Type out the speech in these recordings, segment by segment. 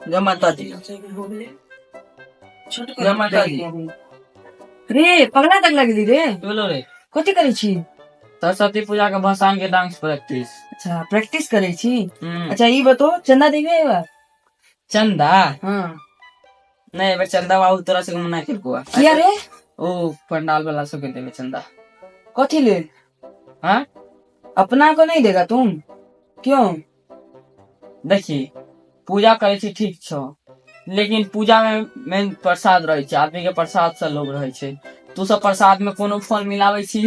जय माता दी। जय माता दी। रे पगला तक लगली रे। बोलो रे। कथी करै छी? सरस्वती पूजा के भसान के डांस प्रैक्टिस। अच्छा प्रैक्टिस करै छी। अच्छा ई बतो चंदा देबे एहि बार? चंदा? हाँ। नहीं एबे चंदा बाबू तोरा से मना केलको। किया रे? ओ पंडाल वाला सबके देबे चंदा। कथी लेल? हाँ? अपना को नहीं देगा तुम? क्यों? देखी पूजा करै छी ठीक छौ, लेकिन पूजा में मेन प्रसाद रहै छै, आदमी के प्रसाद से लोभ रहै छै। तू सब प्रसाद में कोनो फल मिलाबै छी?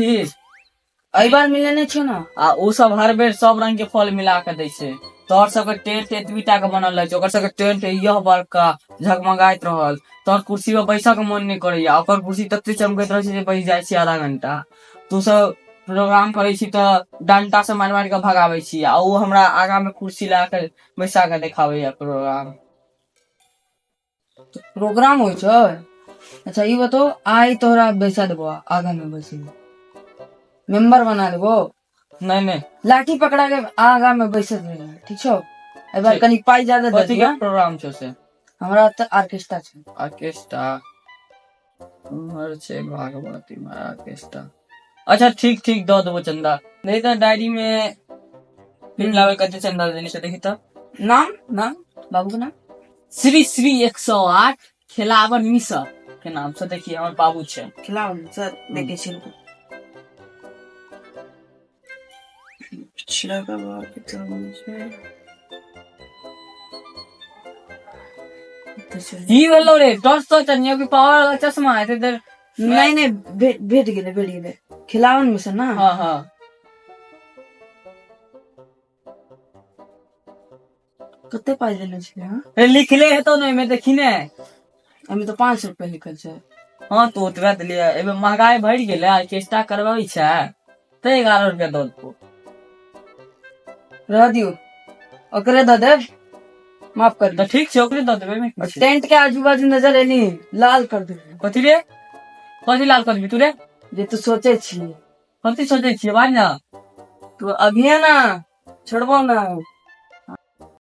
एहि बार मिलेने छौ ना। आ ओ सब हर बेर सब रंग के फल मिला के दै छै। तोहर सबके टेंट एतबी टा के बनल रहै छै, ओकर सबके टेंट यह बड़का झगमगाइत रहल। तोहर कुर्सी पर बैसऽ के मन नहि करैया, ओकर कुर्सी तते चमकैत रहै छै जे बैस जाइ छी आधा घंटा। तू सब प्रोग्राम करै छी तऽ डंटा से मारि मारि के भगाबै छी, आ ओ हमरा आगा में कुर्सी लगा के बैसा के देखाबैया प्रोग्राम। प्रोग्राम होइ छै? अच्छा ई बतो आइ तोहरा बैसा देबो आगा में, बैसी मेंबर बना देबो। नहीं नहीं। लाठी पकड़ा के आगा में बैसत रहे, ठीक छौ? एहि बार ठीक। कनी पाइ ज्यादा दे कथी के दिया। प्रोग्राम छौ से? हमरा तऽ ऑर्केस्ट्रा छै। ऑर्केस्ट्रा उम्हर छै भागवत इम्हर ऑर्केस्ट्रा। अच्छा ठीक ठीक दऽ देबो चंदा। नहीं तऽ डायरी में पिन लावे कते चंदा देने छै देखी तऽ। नाम? नाम बाबू के नाम? श्री श्री 108 खेलावन मिसर के नाम से। देखिए हमर बाबू छै। खिलाओ सर देखे छी पिछला का बार कितना छै। की भेलो रे? टॉर्च तो चनियो की पावर वाला चश्मा है इधर। नहीं नहीं भेट गेलै, भेट गेलै। खिलावन मिसर ना? हाँ हाँ। कते पाइ देने छलै? हाँ रे लिखले हेतो ने एहिमे, देखी ने। एहिमे तऽ 5 रुपया लिखल छै। हाँ तो ओतबे देलियै, एहिमे महंगाई बढ़ि गेलै, ऑर्केस्ट्रा करबै छै तऽ 11 रुपया दऽ देबो। रह दियौ, ओकरे दऽ देब, माफ कर। तऽ ठीक छै, ओकरे दऽ देबै, एहिमे की छै? टेंट के आजू बाजू नजर एली लाल कर देबै। कथी रे? कथी लाल कर देबी तू रे? जे तू सोचे छी। कथी सोचै छियै बाज ना। तू अभिये ना छोड़बो ना।